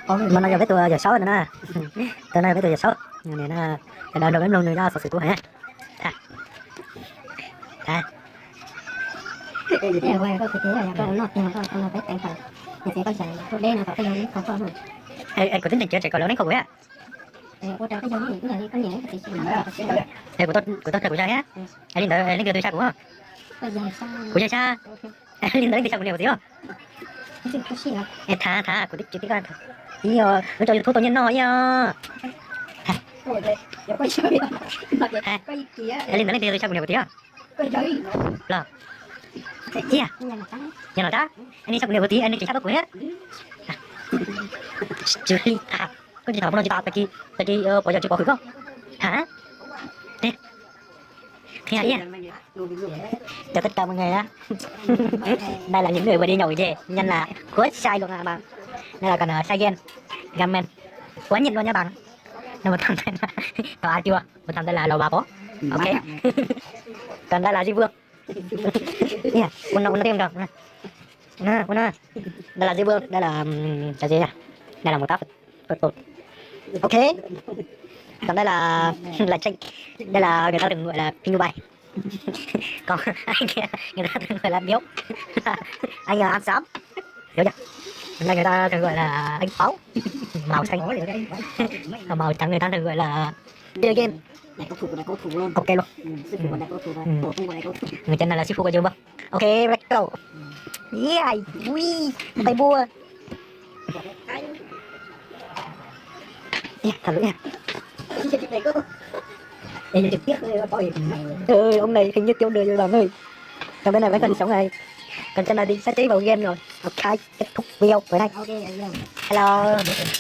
No no yog peb tus yawm saub no na. Tus no yog peb tus yawm saub. Nws na, nrog peb mloog nws zaj xov xwm kub heev. Tha, tha. Kuv twb ntes cov tsem kom lawv neeb khau kuv thiab. Kuv tau kuv yawg thiab. Es li ntawd leej twg twb xa kuv? Kuv yawg xa. Li ntawd leej twg xa kuv niam kuv txiv os? Thav, thav, kuv twb tsis tib ko. Ib, lub rau YouTube tau nyiaj noj ib. Li ntawd leej twg twb xa kuv niam kuv txiv os? Los, ib, yog no tab, nej xa kuv niam kuv txiv, nej tsis xa tuaj kuv thiab. Tsw hli tag, koj tsis tham pov no tsis tas, tag kis, tag kis pov yog tsis pov hwm koj. Ha? Qhia ib. Chào tất cả mọi người nhé. Đây là những người vừa đi nhậu về, nhân là Khuất sai luôn mà. Đây là còn ờ, Sayen, Gamen. Quá nhiệt luôn nha bạn. Nó một thằng tên là, có ai chưa? Một thằng tên là Lầu Bà Bó. Ok. Còn đây là Duy Vương. Yeah, uno, uno tiếp theo. Uno, uno. Đây là Duy Vương, đây là ừm, cái gì nhỉ? Đây là một táp. Ok. Còn đây là là Tranh. Đây là người ta thường gọi là Phi Như Bay. Còn anh kia người ta thường gọi là Biếu. Anh là An Sám. Hiểu chưa? Đây người ta thường gọi là anh Pháo. Màu xanh. Còn màu trắng người ta thường gọi là Dear Game. Đại cao thủ của đại cao thủ luôn. Ok luôn. Ừ, sư phụ của đại cao thủ và tổ tông của đại cao thủ. Người trên này là sư phụ của Dư Vân. Ok, let's go. Yeah, ui, tay bua. Nha, thật luôn nha. Ê, trực tiếp thôi, có gì thì mày. Ừ, ông này hình như tiêu đời rồi bạn ơi. Còn bên này vẫn còn sống này. Còn trên này đi sát chết vào game rồi. Ok, kết thúc video rồi đây. Hello,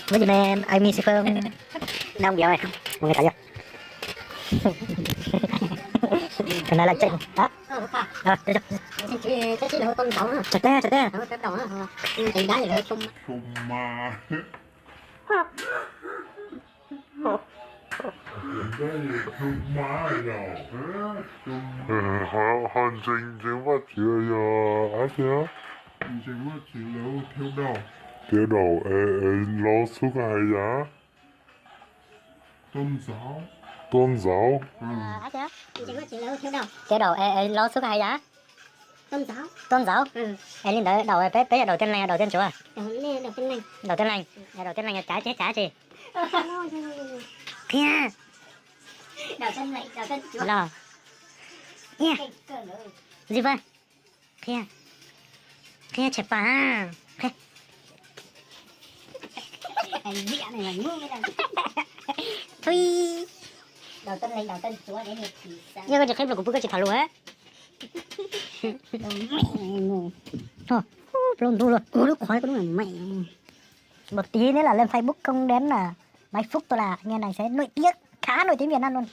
what's your name? I miss you. Đang không biểu này. Một người thả vô. Cái này là chạy. Đó. Ờ, được rồi. Sawv daws, sawv daws. Tus ma. Ho, ho ntseeg, ntseeg Vajtswv yog dab tsi? Ntseeg Vajtswv lawv hu Tiav Daum. Tiav Daum es, es laub xub koj hais yam? Tuaj Ntxauv. Tiav Daum es, es laub xub koj hais yam? Tuaj Ntxauv. Es li ntawd Daum, peb, peb yog Daum Tiaj Leeg, Daum Tiaj Ntsuav? Daum Tiaj Leeg. Daum Tiaj Leeg yog cav tsi, cav tsi? Qhia. Los. Ntxim Faj. Qhia. Qhia tshem pas. Qhia. Thui. Yog koj tsis qhia los kuv pub koj tsis tham lus. Thôi, ua lub qhov, ua lub mẹ. Một tí nữa là lên Facebook không đến là mấy phút tôi là nghe này sẽ nổi tiếng, khá nổi tiếng Việt Nam luôn.